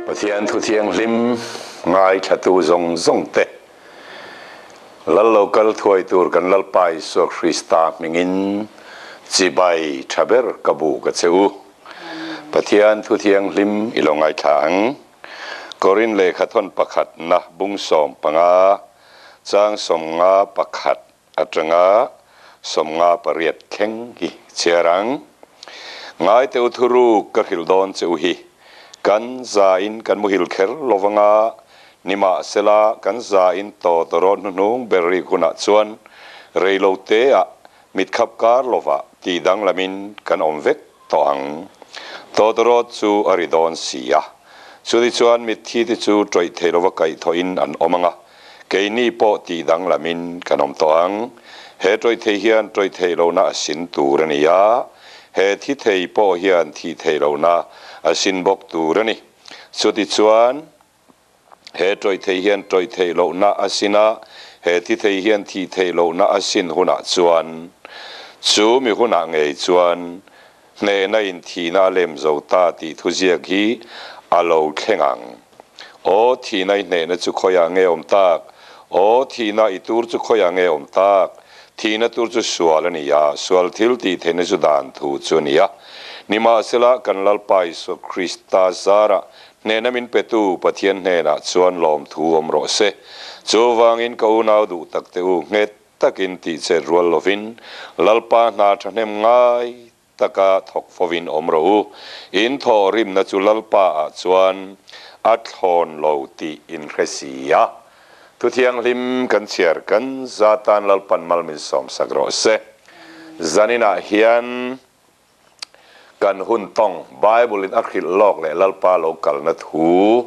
Pathian thu thianghlim ngaithlatu zawng zawng te, Lal lo kal thuai tur kan Lalpa Isua Krista hmingin chibai tha ber ka bu ka che u. Pathian thu thianghlim i lo ngaithla ang. Korin lehkhathawn pakhatna bung 15 chang 51 atanga 58 thleng hi chhiar ang. Ngai teh u thuruk ka hrilh dawn che u hi, kan za in kan muhil kher lo vanga, nimahsela kan za in tawtawrawt hnuhnung ber rik hunah chuan reilo te ah mitkhap kar lovah tih danglamin kan awm vek tawh ang. Tawtawrawt chu a ri dawn si a, chutichuan mitthi te chu tawih thei lova kaihthawhin an awm ang a, Keini pawh tih danglamin kan awm tawh ang. He tawih thei hian tawih theih lohna a sin tur a ni a, he thi thei pawh hian thih theih lohna a sin bawk tur a ni. Chutichuan, he tawih thei hian tawih theih lohna a sin a, he thi thei hian thih theih lohna a sin hunah chuan, chu mi hunah ngei chuan Hnehna in thihna a lem zo ta tih thuziak hi a lo thleng ang. Aw thihna i hnehna chu khawiah nge awm tak? Aw thihna i tur chu khawiah nge awm tak? Thihna tur chu sual a ni a, sual thil tih theihna chu dan thu chu a ni a. Nimahsela, kan Lalpa Isua Krista zarah hnehna min petu Pathian hnenah chuan lawmthu awm rawh se. Chuvangin ka unau duh takte u, nghet takin tih chet rual lovin Lalpa hna thahnem ngai taka thawk fovin awm rawh u. In thawh rimna chu Lalpa ah chuan a thlawn lo tih in hre si a. Thu thianghlim kan chhiar kan za tan Lalpan mal min sawmsak rawh se. Zaninah hian Kan hun tawng, Bible in a hrilh lawk leh Lalpa lo kalna thu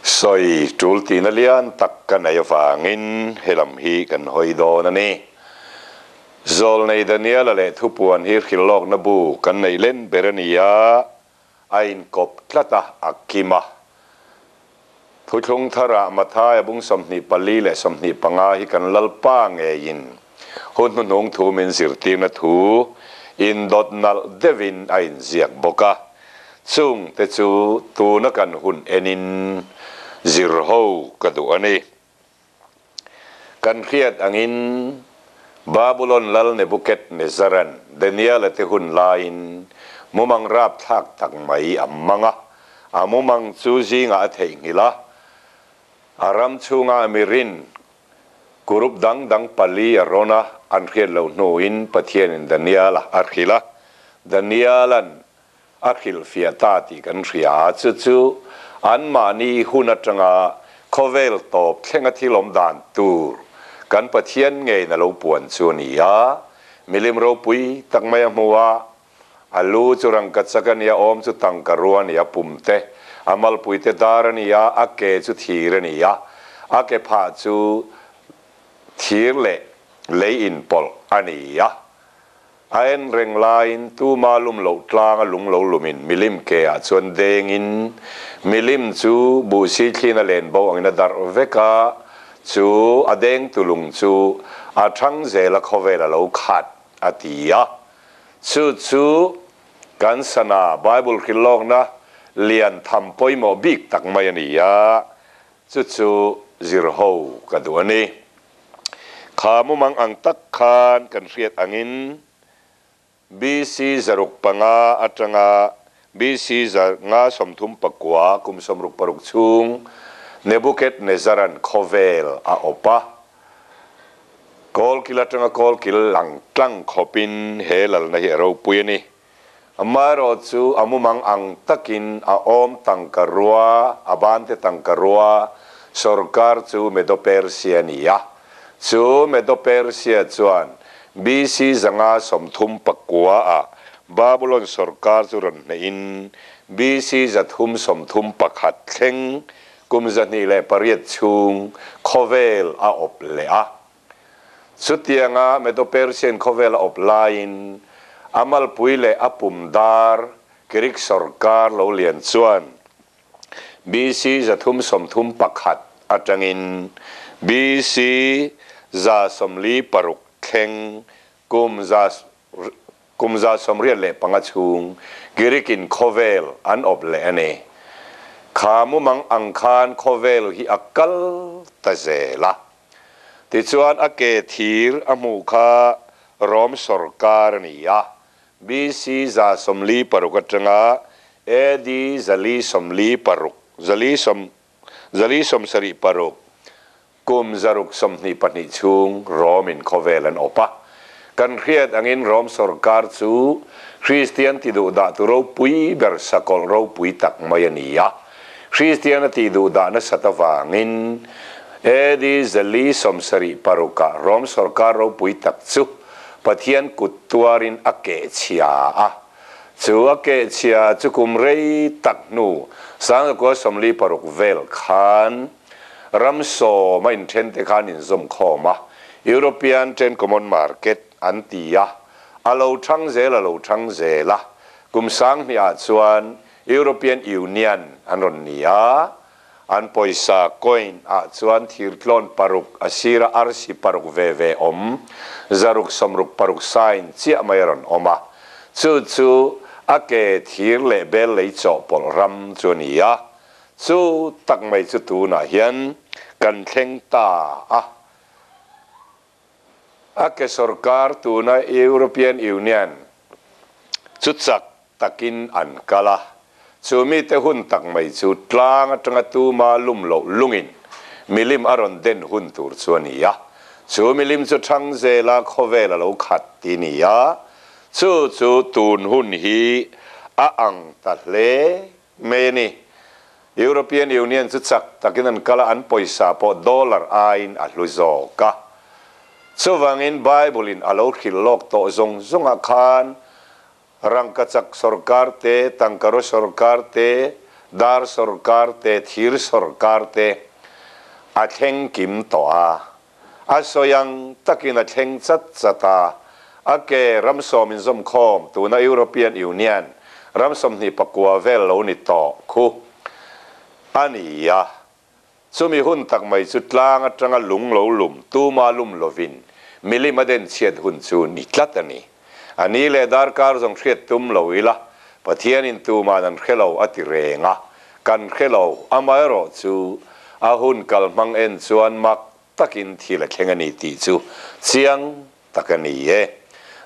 sawi tul tihna lian tak ka nei avangin helam hi kan hawi dawn a ni. Zawlnei Daniela leh thupuan hi hrilh lawkna bu kan neih len ber a ni a, a inkawp tlat a, a kim a. Thuthlung tharah Mathaia bung 24 leh 25 hi kan Lalpa ngeiin hun hnuhnung thu min zirtirna thu indawt nalh deuhin a inziak bawk a. Chung te chu tuna kan hun enin zir ho ka duh a ni. Kan hriat angin Babulon lal Nebuchadnezzar-a'n Daniel-a te hun laiin mumang rapthlak tak mai a mang a. A mumang chu zingah a theihnghilh a, a ram chhunga a mirin kurup dang dang pali a rawn a, an hriat loh hnuin Pathianin Daniel-a a hrilh a. Daniel-a'n A hrilhfiah ta tih kan hria a, chu chu anmahni hun atanga khawvel tawp thlenga thil awm dan tur kan Pathian ngeiin a lo puan chu a ni a. Milim ropui tak mai a hmu a, a lu chu rangka chak a ni a, awm chu tangka rua a ni a, pum te, a malpui te dar a ni a, a ke chu thir a ni a, a ke phah chu thir leh lei inpawlh a ni a. A en reng laiin tuma lum loh tlang a lung lo lumin milim ke ah chuan dengin milim chu buhsi thlin a len bo angin a darh vek a, chu a deng tu lung chu a thang zel a khawvel a lo khat a ti a. Chu chu kan sana Bible hrilhlawkna lian tham pawimawh bik tak mai a ni a, chu chu zir ho ka duh a ni. Kha mumang ang tak khan kan hriat angin BC 605 atanga BC 539 kum 66 chhung Nebuchadnezzar-a'n khawvel a awp a. Kawlkil atanga kawlkil lang tlang khawpin he lalna hi a ropui a ni. Amaherawhchu a mumang ang takin a awm tangka rua, a bante tangka rua, sorkar chu Medo-Persia a ni a. Chu Medo-Persia chuan BC 539 ah Babulon sorkar chu rawn hnehin BC 331 thleng kum 208 chhung khawvel a awp leh a. Chutianga Medo-Persian khawvel a awp laiin a malpui leh a pum dar Greek sawrkar lo lian chuan BC 331 atangin BC 146 thleng kum kum 185 chhung Greek-in khawvel an awp leh a ni. Kha mumang ang khan khawvel hi a kal ta zel a. Tichuan a ke thir a hmuh kha Rom sawrkar a ni a, BC 146 atanga AD 446, 476, kum 622 chhung Rom-in khawvel an awp a. Kan hriat angin Rom sawrkar chu Kristian ti duhdah tu ropui ber sakawlh ropui tak mai a ni a. Kristian a tih duhdah nasat avangin AD 476-ah Rom sawrkar ropui tak chu Pathian kut tuarin a kehchhia a. Chu a kehchhia chu kum rei tak hnu 1946 vel khan ram sawm a inthen te khan inzawm khawm a, European Ten Common Market an ti a, a lo thang zel a lo thang zel a, kum 2000 ah chuan European Union an rawn ni a, an pawisa, coin, ah chuan thirtlawn paruk, a sira arsi paruk ve ve awm, 666 sign chiah mai a rawn awm a, chu chu a ke thir leh bel lei chawhpawlh ram chu a ni a. Chu tak mai chu tunah hian kan thleng ta a. A ke sorkar tuna European Union chu chak takin an kal a, chu mite hun tak mai chu tlang atanga tuma lum loh lungin milim a rawn den hun tur chu a ni a. Chu milim chu thang zela khawvel a lo khat ti ni a, chu chu tun hun hi a ang ta hle Mai a ni. European Union chu chak takin an kal a, an pawisa pawh dollar aiin a hlu zawk a. Chuvangin Bible-in a lo hrilh lawk tawh zawng zawngah khan rangkachak sawrkar te, tangkaraw sawrkar te, dar sawrkar te, thir sawrkar te a thleng kim tawh a. A sawi ang takin a thleng chat chat a, a ke ram sawm inzawm khawm tuna European Union ram 29 vel lo ni tawh khu a ni a. Chumi hun tak mai chu tlang atanga lung lo lum tuma lum lovin milim a den chhiat hun chu ni tlat a ni. A ni leh darkar zawng hriat tum lo ila, Pathianin tuman an hre lo a ti reng a, kan hre lo, amaherawh chu a hun kal hmang en chuan mak takin thil a thleng a ni tih chu chiang tak a ni e.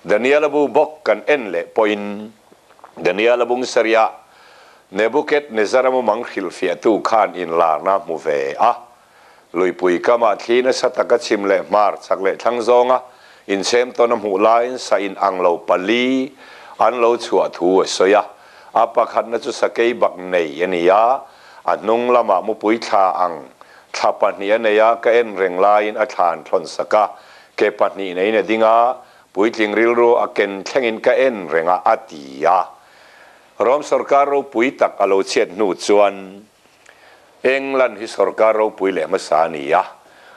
Daniel-a bu bawk kan en leh pawhin Daniel-a bung sarihah Nebuchadnezzar-a mumang hrilhfiahtu khan inlarna a hmu ve a, Luipui kamah thli nasa taka chhim leh hmar chak leh thlang zawnga inchhem tawn a hmuh laiin sa in ang lo pali an lo chhuah thu a sawi a. A pakhatna chu sakei bak nei a ni a, a hnung lamah mupui thla ang thla pahnih a nei a, ka en reng laiin a thla an thlawn sak a, ke pahnih neiin a ding a, puitling rilru a ken thlengin ka en reng a, a ti a. Rom sawrkar ropui tak a lo chhiat hnu chuan England hi sawrkar ropui leh hmasa a ni a,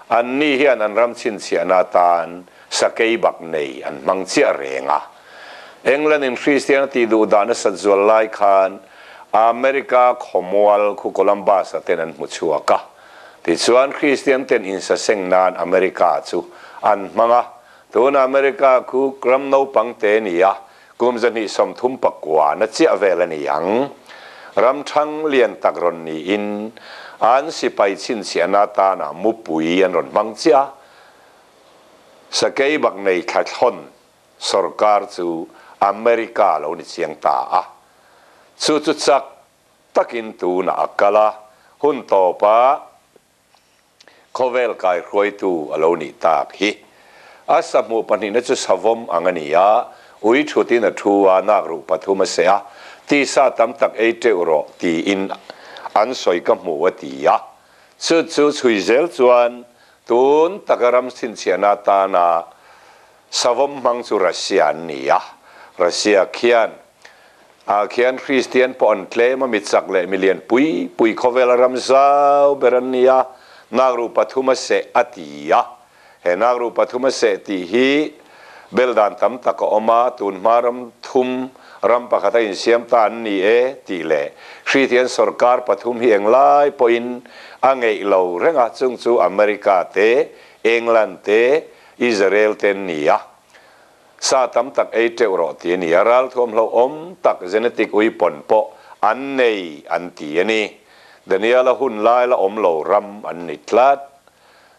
anni hian an ram chhinchhiahna atan sakei bak nei an hmang chiah reng a. England-in Kristian a tih duh dan a sat zual lai khan America khawmual khu Columbus-a ten an hmu chhuak a. Tichuan Kristian ten insaseng nan America chu an hmang a. Tuna America khu ram naupang te a ni a, Kum 239 na chiah vel a ni ang. Ram thang lian tak rawn niin an sipai chhinchhiahna atana mupui an rawn hmang chiah a. Sakei bak nei thlathlawn sawrkar chu America lo ni chiang ta a. Chu chu chak takin tunah a kal a, hun tawpa Khawvel kaihruaitu a lo nih tak hi. A sahmuh pahnihna chu savawm ang a ni a, ui thutin a thu a, nak ruh pathum a seh a, tisa tam tak ei teuh rawh tiin an sawi ka hmu a ti a. Chu chu chhui zel chuan tun taka ram chhinchhiahna atana savawm hmang chu Russia an ni a, Russia khian Ah khian Kristian pawh an tlem a, mi chak leh mi lian pui pui khawvela ram zau ber an ni a, nakruh pathum a seh a ti a. He nakruh pathum a seh tih hi bel dan tam tak a awm a, tun hma ram thum ram pakhat a insiam ta an ni e tih leh Kristian sawrkar pathum hi englai pawhin a ngeih lo reng a, chung chu America te, England te, Israel te an ni a. Sa tam tak ei teuh rawh ti a ni a, ralthuam hlauhawm tak genetic ui pawn pawh an nei an ti a ni. Daniela hun lai la awm lo ram an ni tlat.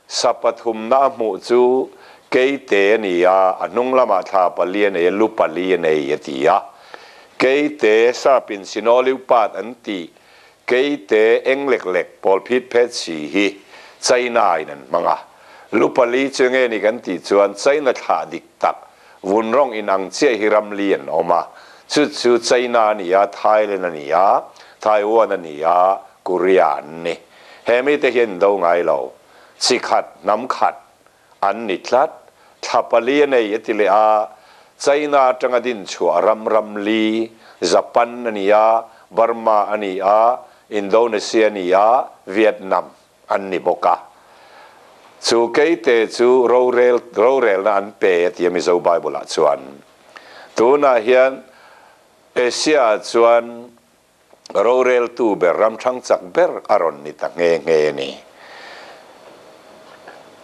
Sa pathumna a hmuh chu Keite a ni a, a hnung lamah thla pali a nei a, lu pali a nei a ti a. Keite sapin Sinoliupat an tih Keite eng lek lek pawl phit phet si hi China in an hmang a. Lu pali chu enge ni kan tih chuan China thlah dik tak vun rawng in ang chiah hi ram li an awm a. Chu chu China a ni a, Thailand a ni a, Taiwan a ni a, Korea an ni. He mite hi an do ngai lo. Chi khat, hnam khat an ni tlat. Thla pali a nei a ti leh a, China atanga din chhuah ram ram li, Japan a ni a, Burma a ni a, Indonesia a ni a, Vietnam an ni bawk a. Chu keite chu rorel rorelna an pe a ti a Mizo Bible ah chuan. Tunah hian Asia ah chuan Roreltu ber ram hrang chak ber a rawn ni ta nghe nghe a ni.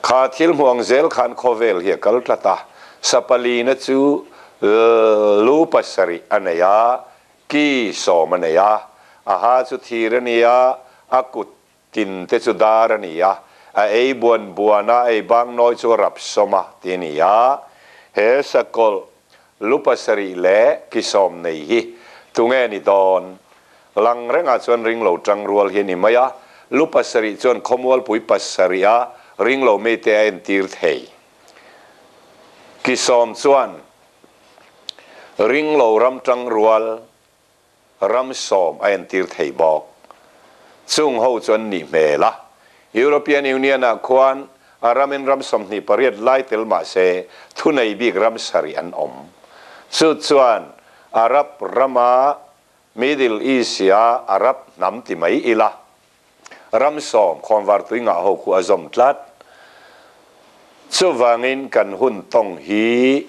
Kha thil hmuang zel khan khawvel hi a kal tlat a, Sapalina chu lu pasarih a nei a, ki sawm a nei a, a ha chu thir a ni a, a kut tin te chu dar a ni a, a ei buan buan a, ei bang nawi chu a rap sawm a ti a ni a. He sakawlh lu pasarih leh ki sawm nei hi tunge ni dawn? Lang rengah chuan ringlo tang rual hi a ni mai a, lu pasarih chuan khawmualpui pasarih a ringlo mite a entir thei. Ki sawm chuan ringlo ram tang rual ram sawm a entir thei bawk. Chung ho chu an nih hmel a, European Union ah khuan a ramin ram 28 lai tel mah se thunei bik ram sarih an awm. Chu chuan Arab rama Middle East-a Arab hnam ti mai ila ram sawm khawnvar tui ngah ho khu a zawm tlat. Chuvangin kan hun tawng hi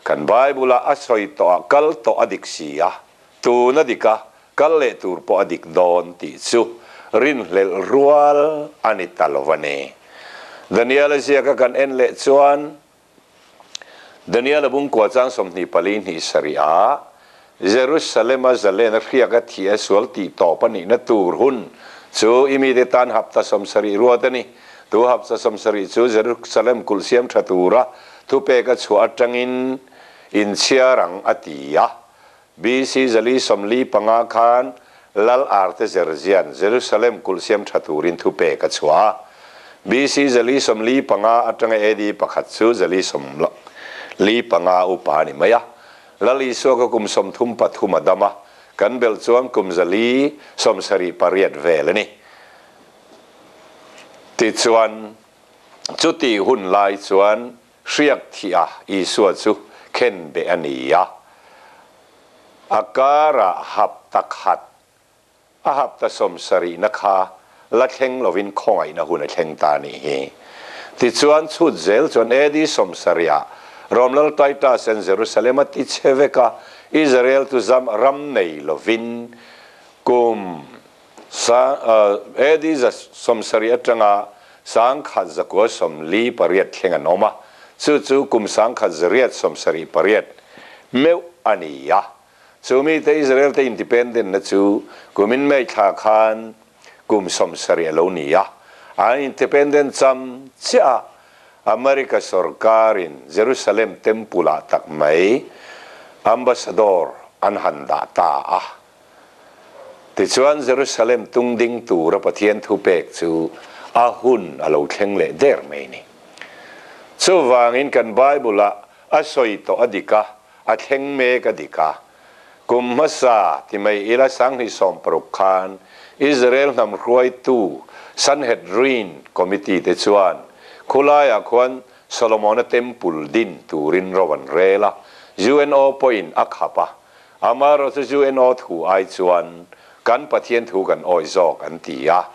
kan Bible-a a sawi tawh ah kal tawh a dik si a, tun a dik a, kal leh tur pawh a dik dawn tih chu rinhlelh rual a ni ta lo a ni. Daniel-a ziaka kan en leh chuan Daniel-a bungkua chang 24 hnih sarih ah Jerusalem-a zalen a hriak a thih a sual tih tawp a nihna tur hun chu i mite tan hapta 70 ruat a ni. Tu hapta 70 chu Jerusalem kulh siam tha tura thupek a chhuah atangin inchhiar ang a ti a. BC 445 khan Lal Artezerzian Jerusalem kulh siam tha turin thupek a chhuah a. BC 445 atanga AD 1 chu 435 upa a ni mai a. Lal Isua ka kum 33 a dam a, kan belh chuan kum 178 vel a ni. Tichuan, chuti hun lai chuan hriak thih a Isua chu khen beh a ni a. A karah hapta khat, a hapta 70 na kha la thleng lovin khawngaihna hun a thleng ta a nih hi. Tichuan, chhut zel chuan AD 70 ah Rom Lal Titus an Jerusalem a ti chhe vek a, Israel tu zam ram nei lovin kum AD 70 atanga 1948 thleng an awm a, chu chu kum 1978 meuh a ni a. Chu mite Israel te independent na chu kumin May thla khan kum 70 a lo ni a. An independent cham chiah a America sorkarin Jerusalem temple ah tak mai ambassador an han dah ta a. Tichuan Jerusalem tung ding tura Pathian thu pek chu a hun a lo thleng leh der mai ni. Chuvangin kan Bible ah a sawi tawh a dik a, a thleng mek a dik a. Kum hmasa ti mai ila 2016 khan Israel hnam hruaitu Sanhedrin Committee te chuan khulaiah khuan Solomona Temple din turin ro an rel a, UNO pawhin a khap a. Amaherawhchu chu UNO thu ai chuan kan Pathian thu kan awi zawk an ti a.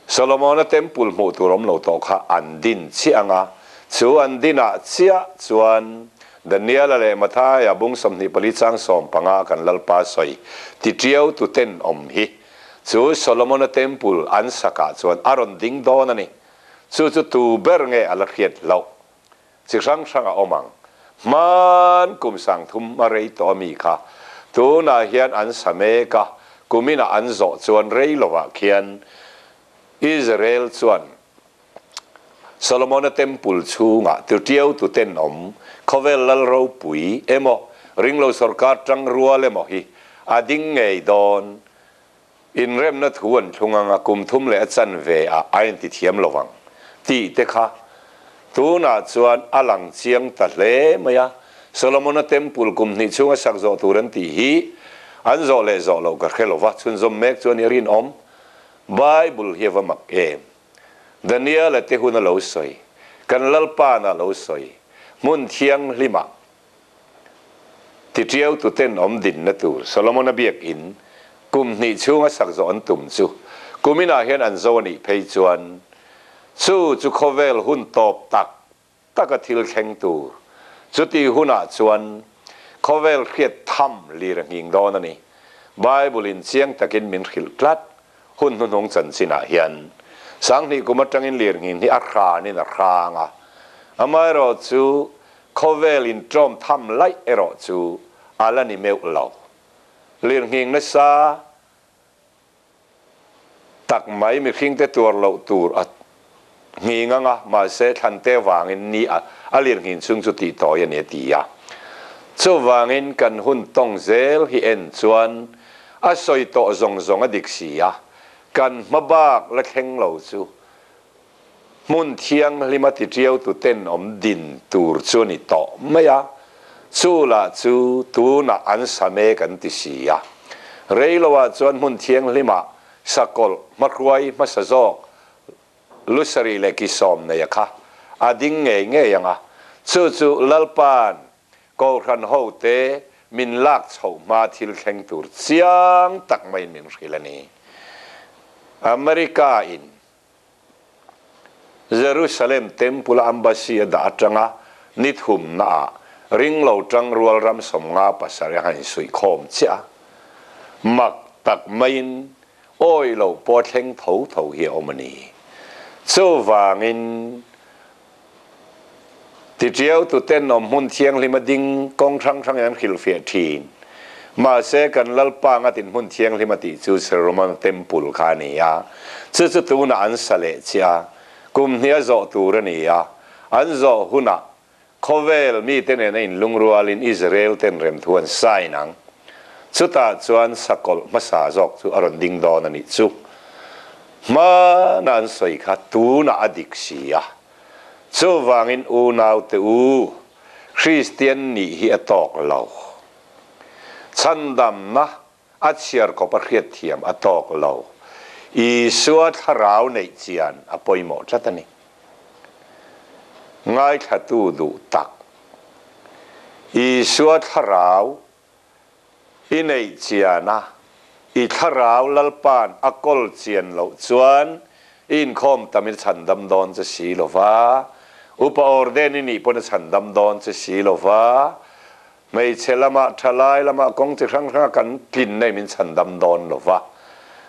Solomona Temple hmuh tur awm lo tawh kha an din chiah ang a, chu an dinah chiah chuan Daniela leh Mathaia bung 24 chang 15 kan Lalpa sawi ti tiau tu ten awm hi chu Solomona Temple an sakah chuan a rawn ding dawn a ni. Chu chu tu ber nge a la hriat loh? Chi hrang hrang a awm ang. Hman kum 3000 a rei tawh a mi kha tunah hian an sa mek a. Kumina an zawh chuan rei lovah khian Israel chuan Solomona Temple chhungah tutiau tuten awm khawvel lal ropui emaw ringlo sorkar tang rual emaw hi a ding ngei dawn. Inremna thu an thlung anga kum thum leh a chanve ah a inti thiam lovang tih te kha tunah chuan a lang chiang ta hle mai a. Solomona Temple kum hnih chhunga sak zawh tur an tih hi an zawh leh zawh loh ka hre lova, chhunzawm mek chuan i rinawm. Bible hi a va mak em? Daniel-a te hun a lo sawi, kan Lalpa'n a lo sawi, hmun thianghlimah Titiau tuten awm dinna tur Solomon-a biakin kum hnih chhunga sak zawh an tum chu kuminah hian an zo a nih phei chuan chu chu khawvel hun tawp tak taka thil thleng tur chuti hunah chuan khawvel hriat tham lir a nghing dawn a ni. Bible-in chiang takin min hrilh tlat hun hnuhnung chanchinah hian 2000 kum atangin lir nghing hi a hranin a hrang a, amaherawhchu Khawvel inṭawm tham laih erawh chu a la ni meuh lo. Lirnghing nasa tak mai mihringte tuar loh tur a nghing ang a, mahse thlante vangin ni a a lirnghing chhung chu tih tawi a ni a ti a. Chuvangin kan hun tawng zel hi en chuan a sawi tawh zawng zawng a dik si a, kan hma bak la thleng lo chu Hmun thianghlima titiautu tenawm din tur chu a ni tawh mai a, chu lah chu tunah an sa mek an ti si a. Reiloah chuan hmun thianghlima sakawlh hmahruai hmasa zawk Lusari leh Kisawm neia kha a ding ngei ngei ang a, chu chu Lalpa'n Kohhran hote min lak chhoh hma thil thleng tur chiang tak maiin min hrilh a ni. America in Jerusalem Temple a Embassy a dah atanga ni thumna ah ringlo tangrual ram 57 a han insuih khawm chiah a. Mak tak maiin awi lo pawh thleng tho tho hi a awm a ni. Chuvangin Titiau tuten awm hmun thianghlim a ding kawng hrang hrangin an hrilhfiah thin. Mahse, kan Lalpa ngatin hmun thianghlim a tih chu Solomon Temple kha a ni a. Chu chu tunah an sa leh chiah a, kum hnih a zawh tur a ni a. An zawh hunah khawvel mite nena inlungrualin Israel ten remthu an sign ang. Chutah chuan sakawlh hmasa zawk chu a rawn ding dawn a nih chu. Hmana an sawi kha tunah a dik si a. Chuvangin unaute u, Kristian nih hi a tawk lo. Chhandamna a chhiar kawp a hriatthiam a tawk lo. Isua thlarau neih chian a pawimawh tlat a ni. Ngaithlatu duh tak. Isua thlarau I neih chian a, i thlarau Lalpa'n a kawl chian loh chuan i inkhawm tam in a chhandam dawn che si lo va, upa orden i nih pawn a chhandam dawn che si lo va, hmeichhe lamah thalai lamah kawng chi hrang hranga kan tlinna in min chhandam dawn lo va,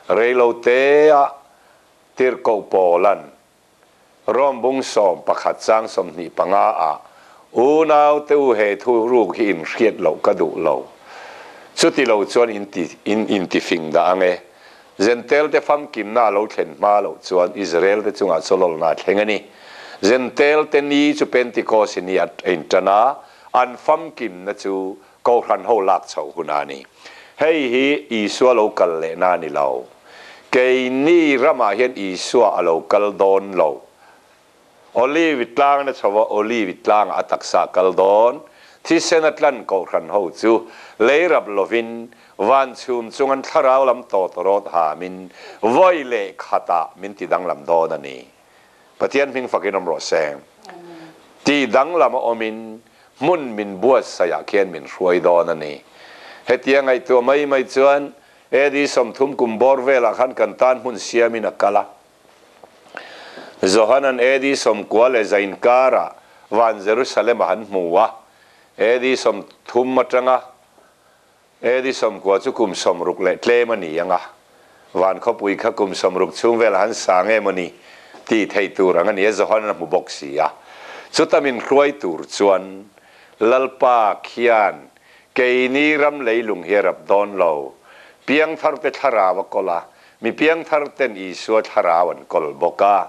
reiloteah tirhkoh Paula'n Rom bung 11 chang 25 ah unau te u he thu ruk hi in hriat loh ka duh lo. Chuti lo chuan in ti in inti fing dah ang e. Zentel te famkimna a lo thlen hma loh chuan Israel te chungah chawlawlna a thleng a ni. Zentel te ni chu Pentecost ni a in tan a, an famkimna chu Kohhran ho lak chhoh hun a ni. Hei hi Isua lo kal lehna a ni lo. Keini ramah hian Isua a lo kal dawn lo. Olive tlang na chho a, Olive tlangah a taksa a kal dawn. Thisen a tlan Kohhran ho chu lei rap lovin van chhum chung an thlarau lam tawtawrawt hamin vawi leh khatah min ti danglam dawn a ni. Pathian hming fakin awm rawh se. Ti danglam a awmin hmun min buatsaihah khian min hruai dawn a ni. Hetia ngaihtuah mai mai chuan AD 30 kum bawr velah khan kan tan hmun siamin a kal a. Johanan AD 90 leh za inkarah van Jerusalem a han hmu a. AD 30 atanga AD 90 chu kum 60 leh tlem a ni ang a. Van khawpui kha kum 60 chhung velah han sa nge maw ni tih theih tur ang a ni a, Johanan a hmu bawk si a. Chuta min hruai tur chuan Lalpa khian Keini ram leilung hi a rap dawn lo. Piangtharte thlarau a kawl a, mi piangtharten Isua thlarau an kawl bawk a.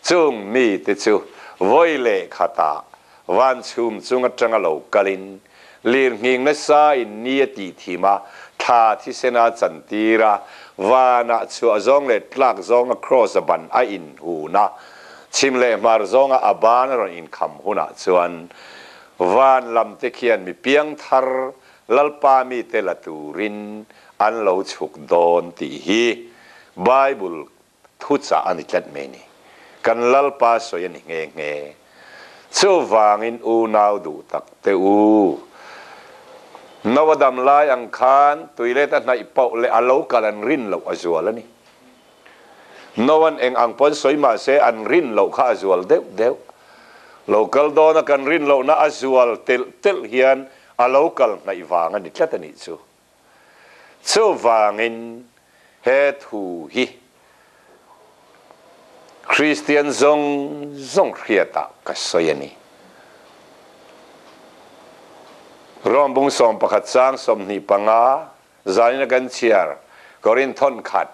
Chung mite chu vawi leh khatah van chhum chung atanga lo kalin, lirnghing nasa in ni a tih thim a, thla thisena a chantir a, vanah chhuah zawng leh tlak zawnga kraws a ban a inhun a, chhim leh hmar zawnga a ban a rawn inkham hunah chuan van lam te khian mi piangthar Lalpa mite la turin an lo chhuk dawn tih hi Bible thuchah a ni tlat mai ni. Kan Lalpa sawi a ni nghe nghe. Chuvangin unau duh tak te u, Noa dam lai ang khan tuilet a hnaih pauh leh a lo kal an rin loh a zual a ni. Noa'n eng ang pawn sawi mah se an rin loh kha a zual deuh deuh. Lo kal dawna kan rin lohna a zual telh telh hian a lo kal hnaih vang a ni tlat a nih chu. Chuvangin he thu hi Kristian zawng zawng hriatah ka sawi a ni. Rom bung 11 chang 25 Zanin a kan chhiar Korin thawnkhat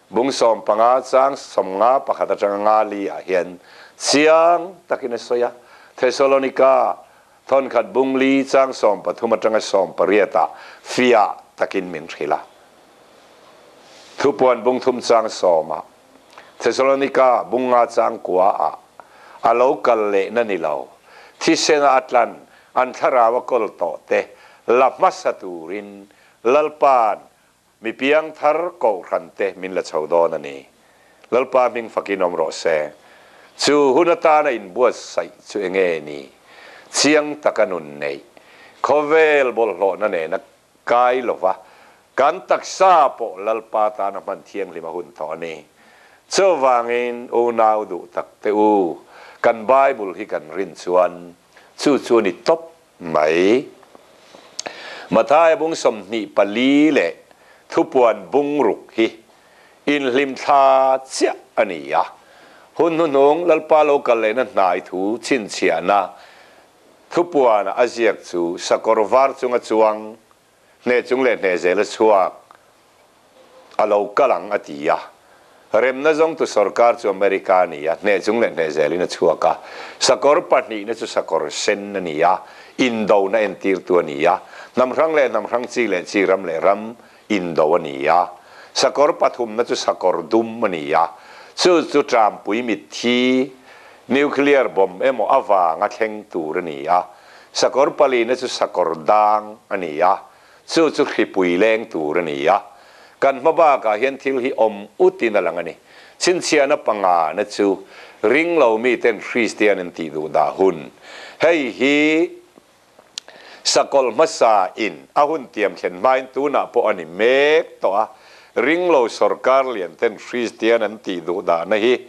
bung 15 chang 51 atanga nga li ah hian chiang takin a sawi a. Thesalonika thawnkhat bung li chang 13 atanga 18 ah fiah takin min hrilh a. Thupuan bung thum chang 10 ah Thesalonika bung nga chang kua ah a lo kal lehna ni lo, thisen a atlan an thlarau a kawl tawh te la hmasa turin Lalpa'n mi piangthar kohhran te min la chho dawn a ni. Lalpa hming fakin awm rawh se. Chu hun atana inbuatsaih chu enge ni? Chiang taka nun neih, khawvel bawlhhlawhna nena kai lova kan taksa pawh Lalpa tana hman thianghlim a hun tawh a ni. Chuvangin unau duh tak te u, kan Bible hi kan rin chuan chu chu a ni tawp mai. Mathaia bung 24 leh thupuan bung ruk hi inhlim thla chiah a ni a. Hun hnuhnung Lalpa lo kal lehna hnai thu chhinchhiahna Thupuana a ziak chu sakawr var chunga chuang, hneh chung leh hneh zel a chhuak, a lo kal ang a ti a. Remna zawngtu sorkar chu America a ni a, hneh chung leh hneh zelin a chhuak a. Sakawr pahnihna chu sakawr sen a ni a, indona entirtu a ni a, hnam hrang leh hnam hrang chi leh chi ram leh ram indo a ni a. Sakawr pathumna chu sakawr dum a ni a, chu chu Trampui mitthi, nuclear bomb emaw avanga thleng tur a ni a. Sakawr palina chu sakawr dang a ni a, chu chu hripui leng tur a ni a. Kan hma bakah hian thil hi awm utin a lang a ni. Chhinchhiahna pangana chu ring lo miten Kristian an tih duh dah hun. Hei hi Sakawlh hmasa in a hun tiam thlen hmain tunah pawh a ni mek tawh a, ringlo sorkar lian ten Kristian an tih duh dahna hi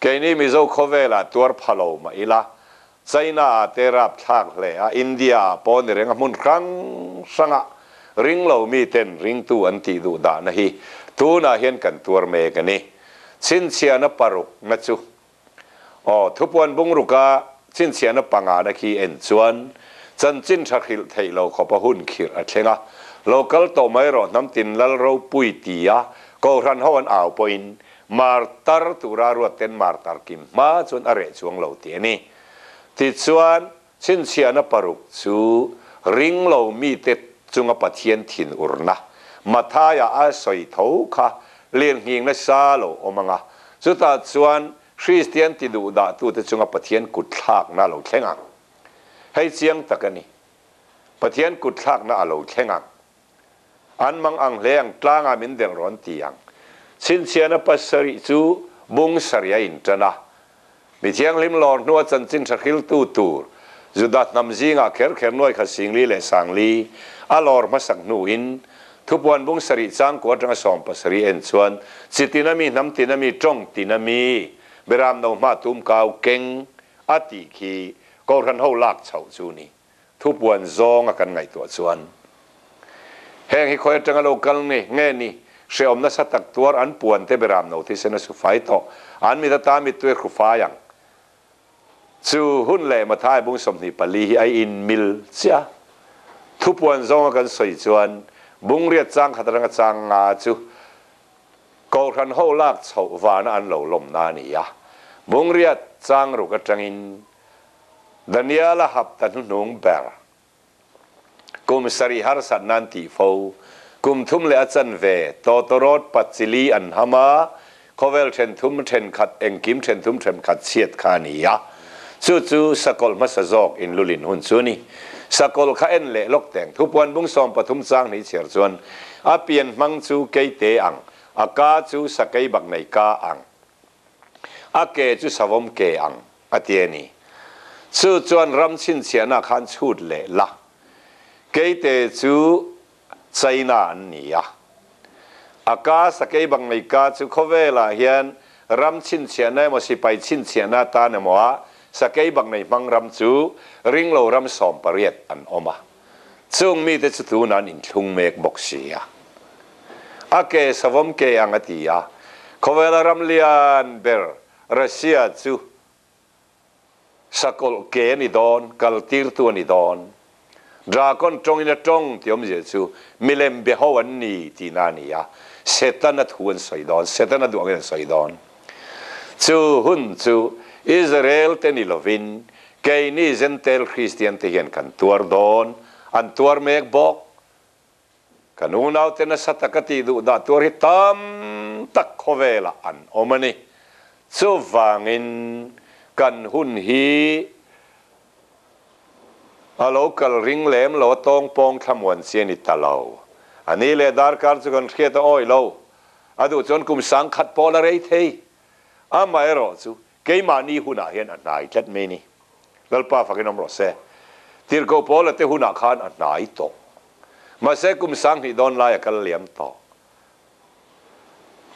keini Mizo khawvelah tuar pha lo mah ila, China ah te rapthlak hle a, India ah pawh ni reng a hmun hrang hrangah ringlo mi ten ringtu an tih duh dahna hi tunah hian kan tuar mek a ni. Chhinchhiahna paruk na chu Aw, thupuan bungruka chhinchhiahna pangana khi en chuan chanchin tha hrilh theih lo khawp a hun khirh a thleng a. Lo kal tawh mai rawh hnam tin lal ropui ti a Kohhran ho an au pawhin martar tura ruat ten martar kim hma chuan a reh chuang lo tih a ni. Tichuan, chhinchhiahna paruk chu ring lo mite chunga Pathian thin urna Mathaia a sawi tho kha lirnghing nasa lo awm ang a, chutah chuan Kristian ti duh dahtute chunga Pathian kutthlakna a lo thleng ang. Hei chiang tak a ni. Pathian kutthlakna a lo thleng ang. An mang ang hle ang tlangah min delh rawn ti ang. Chhinchhiahna pasarih chu bung sarih a inṭan a. Mi thianghlim lawr hnua chanchin ṭha hriltu tur Juda hnam zingah kher kher nuai khat singli leh sangli a lawr hmasak hnuin thupuan bung sarih changkua aṭanga 17 en chuan chi tina mi, hnam tina mi, ṭawng tina mi, beram no hma tum kau keng a tih khi Kohhran ho lak chhoh chu ni. Thupuan zawnga kan ngaihtuah chuan heng hi khawi atanga lo kal nge nge ni, hrehawm nasa tak tuar an puan te beram no thisen a su fai tawh, an mit ata mittui a hru fai ang. Chu hun leh Mathai bung 24 hi a inmil chiah a. Thupuan zawnga kan sawi chuan Bungriat chang khat atanga chang nga chu Kohhran ho lak chhoh vana an lo lawmna a ni a. Bungriat chang ruk atangin Daniel-a hapta hnuhnung ber kum sarih harsat nan tih fo, kum thum leh a chanve tawtawrawt pachili an ham a, khawvel then thum thenkhat engkim then thum thenkhat chhiat kha a ni a. Chu chu sakawlh hmasa zawk in lulin hun chu a ni. Sakawlh kha en leh lawk teng thupuan bung 13 chang hnih chhiar chuan a pian hmang chu keite ang, a ka chu sakei bak nei ka ang, a ke chu savawm ke ang a ti a ni. Chu chuan ram chhinchhiahna khan chhut leh la. Keite chu China an ni a. A ka sakei bang nei ka chu khawvelah hian ram chhinchhiahna emaw sipai chhinchhiahna atan emaw a sakei bang nei hmang ram chu ringlo ram 18 an awm a. Chung mite chu tunah an inthlung mek bawk si a. A ke savawm ke ang a ti a. Khawvela ram lian ber Russia chu Sakawlh ke a ni dawn, kal tirtu a ni dawn. Drakon tawngin a tawng tih awmzia chu milem be ho an ni tihna a ni a, Setana thu an sawi dawn, Setana duh angin an sawi dawn. Chu hun chu Israel te ni lovin keini Jentail Kristian te hian kan tuar dawn, an tuar mek bawk. Kan unaute nasa taka tih duh dah tuar hi tam tak khawvelah an awm a ni. Chuvangin kan hun hi a lo kal ring lem lo a tawng pawng thlamuan chi a ni ta lo. A ni leh darkar chu kan hriat a awih lo. A duh chuan kum 1000 pawh la rei thei. Amaherawh chu keimahni hunah hian a hnai tlat mai a ni. Lalpa fakin awm rawh se. Tirhkoh Paula te hunah khan a hnai tawh. Mahse kum 2000 dawn lai a kal liam tawh.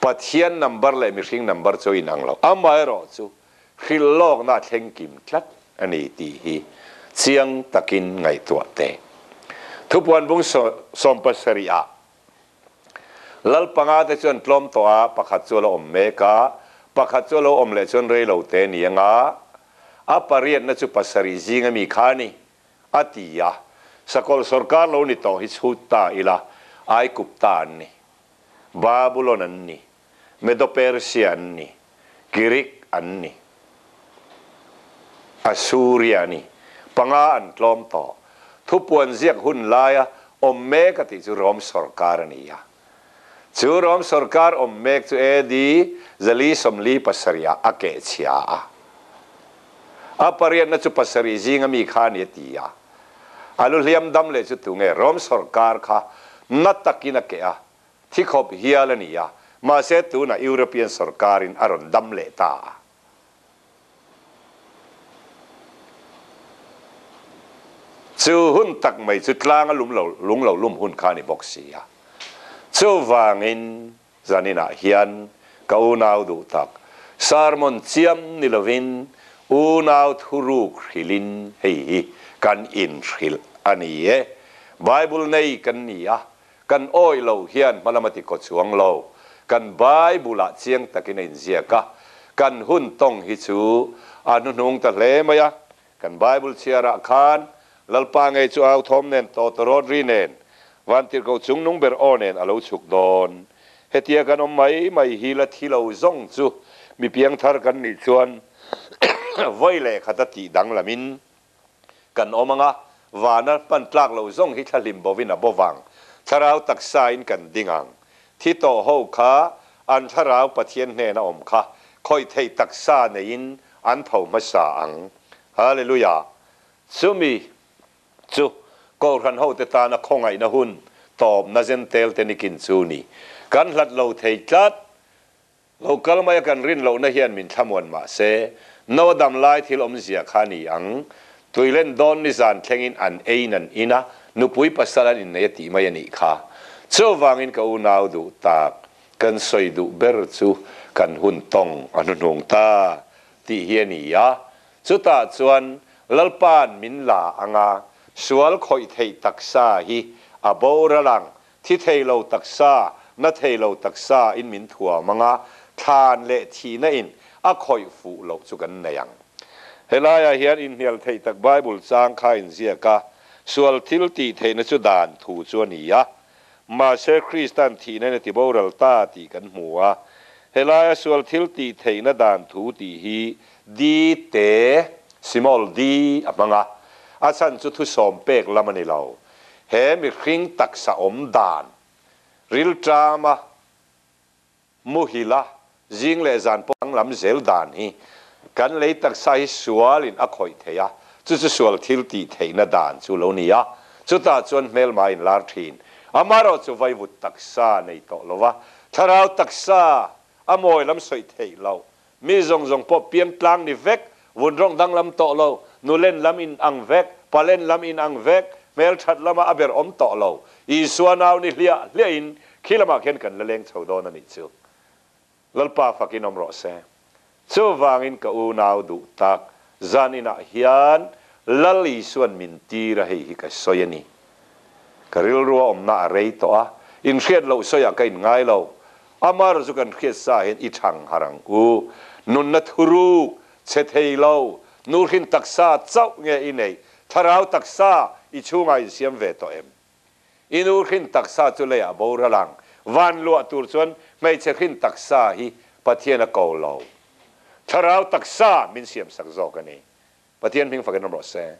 Pathian number leh mihring number chu a inang lo. Amaherawh chu hrilh lawkna a thleng kim tlat a ni tih hi chiang takin ngaihtuah teh. Thupuan bung 17 ah Lal panga te chuan tlawm tawh a, pakhat chu a lo awm mek a, pakhat chu a lo awm leh chuan rei lo te ni anga, a pariatna chu pasarih zing ami kha a ni, a ti a. Sakawlh sawrkar lo ni tawh hi chhut ta ila, Aigupta an ni, Babulon an ni, Medo-Persia an ni, Girik an ni, Assuria a ni. Panga an tlawm tawh. Thupuan ziak hun laia awm mek a tih chu Rom sawrkar a ni a. Chu Rom sawrkar awm mek chu AD 447 ah a kehchhia a. A pariatna chu pasarih zinga mi kha a ni a ti a. A lu hliam dam leh chu tunge Rom sawrkar kha na takin a keh a, Thi khawp hial a ni a, mahse tunah European sawrkarin a rawn dam leh ta a. Chu hun tak mai chu tlanga lum lo, lung lo lum hun kha a ni bawk si a. Chuvangin zaninah hian ka unau duh tak, sermon chiam ni lovin unau thuruk hrilhin hei hi kan inhrilh a ni e. Bible nei kan ni a, Kan awih lo hian hmalam a ti kaw chuang lo. Kan Bible-ah chiang takin a inziak a, kan hun tawng hi chu a hnuhnung ta hle mai a. Kan Bible chhiarah khan Lalpa ngei chu au thawm nen tawtawrawt ri nen, vantirhkoh chungnung ber aw nen a lo chhuk dawn. Hetia kan awm mai mai hi la thi lo zawng chu mi piangthar kan nih chuan vawi leh khat a tih danglamin Kan awm anga, vana hman tlak lo zawng hi thlahlim bovin a bo vang. Thlarau taksa in kan ding ang. Thi tawh ho kha an thlarau Pathian hnena awm kha khawih theih taksa neiin an tho hmasa ang. Hallelujah! Chumi chu Kohhran hote tana khawngaihna hun tawpna zentel te nikin chu ni. Kan hlat lo thei tlat. Lo kal mai a kan rin lohna hian min thlamuan mah se, no a dam lai thil awmzia kha a ni ang. Tuilen dawn nizan thlengin an eiin an in a, nupui pasal an innei a tih mai a nih kha. Chuvangin ka unau duh tak, kan sawi duh ber chu kan hun tawng a hnuhnung ta tih hi a ni a. Chutah chuan Lalpa'n min la anga sual khawih theih taksa hi a boral ang Thi thei lo taksa, na thei lo taksa in min thuam ang a, thlan leh thihna in a khawih fuh loh chu kan nei ang. Helaiah hian inhnial theih tak Bible chang kha inziak a, sual thil tih theihna chu dan thu chu a ni a. Mahse Krista'n thihna in a ti boral ta tih kan hmu a. Helaia sual thil tih theihna dan thu tih hi di te, small d, a hmang a. A chhan chu thusawm pek lam a ni lo. He mihring taksa awm dan, rilṭama muhila zing leh zan pawh danglam zel dan hi kan lei taksa hi sualin a khawih thei a, chu chu sual thil tih theihna dan chu lo ni a, chutah chuan hmelma in lar thin. Amaherawh chu vaivut taksa nei tawh lo va, thlarau taksa a mawi lam sawi theih loh, mi zawng zawng pawh piang tlang ni vek, vun rawng danglam tawh lo, nulen lam in ang vek, palen lam in ang vek, hmelthat lama a ber awm tawh lo, Isua nau ni hliah hliahin khi lamah khian kan la leng chho dawn a nih chu. Lalpa fakin awm rawh se. Chuvangin ka unau duh tak, zan inah hian Lal Isuan min tir a hei hi ka sawi a ni. Ka rilru a awmna a rei tawh a, inhriat loh sawiah ka inngai lo. Amar chu kan hriat sa hian i thang har ang u. Nunna thuruk, chhe thei lo, nu hrin taksa chauh nge i neih, thlarau taksa i chhungah insiam ve tawh em? I nu hrin taksa chu leiah boral ang. Van luah tur chuan hmeichhe hrin taksa hi Pathian a ko lo. Thlarau taksa min siamsak zawk a ni. Pathian hming fakin awm rawh se.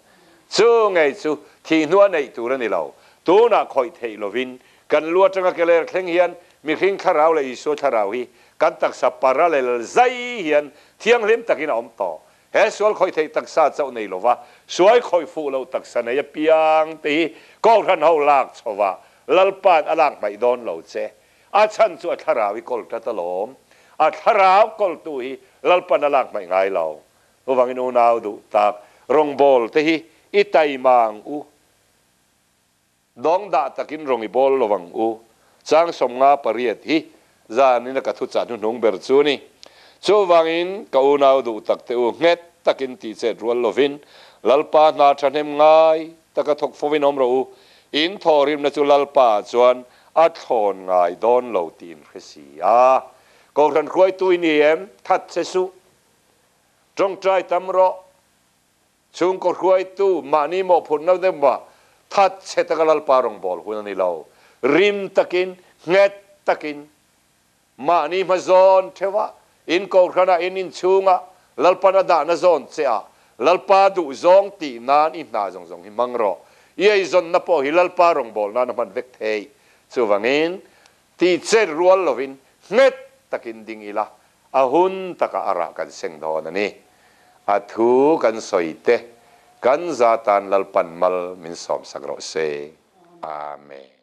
Chu ngei chu thih hnu a neih tur a ni lo. Tunah khawih theih lovin kan lu atanga ke ler thleng hian mihring thlarau leh Isua thlarau hi kan taksa parallel zai hian thianghlim takin a awm tawh. He sual khawih theih taksa chauh nei lova suai khawih fuh loh taksa nei apiang te hi Kohhran ho lak chhova Lalpa'n a lak hmaih dawn lo che. A chhan chu a thlarau i kawl tat alawm. A thlarau kawltu hi Lalpa'n a lak hmaih ngai lo. Chuvangin unau duh tak rawngbawl te hi i taima ang u. Dawng dah takin rawng i bawl lo ang u. Chang 58 hi zanin a ka thuchah hnuhnung ber chu a ni. Chuvangin ka unau duh tak te u nghet takin tih chet rual lovin Lalpa hna thahnem ngai taka thawk fovin awm rawh u. In thawhrimna chu Lalpa chuan a thlawn ngai dawn lo tih in hre si a. Kohhran hruaitu i ni em? That che suh. Tawngtai tam rawh. Chhungkaw hruaitu mahni mawhphurhna deuhah that chhe taka Lalpa rawngbâwl hun a ni lo. Rim takin, nghet takin, mahni hma zawn theuhah, in kohhranah, in inchhungah, Lalpan a dahna zawn che ah, Lalpa duh zawng tih nan i hna zawng zawng hi hmang rawh. I eizawnna pawh hi Lalpa rawngbâwl nan a hman vek theih. Chuvangin, tih chet rual lovin nghet takin ding ila, A hun takah a rah kan seng dawn a ni. A thu kan sawi te, kan za tan Lalpan mal min sawmsak rawh se. Amen.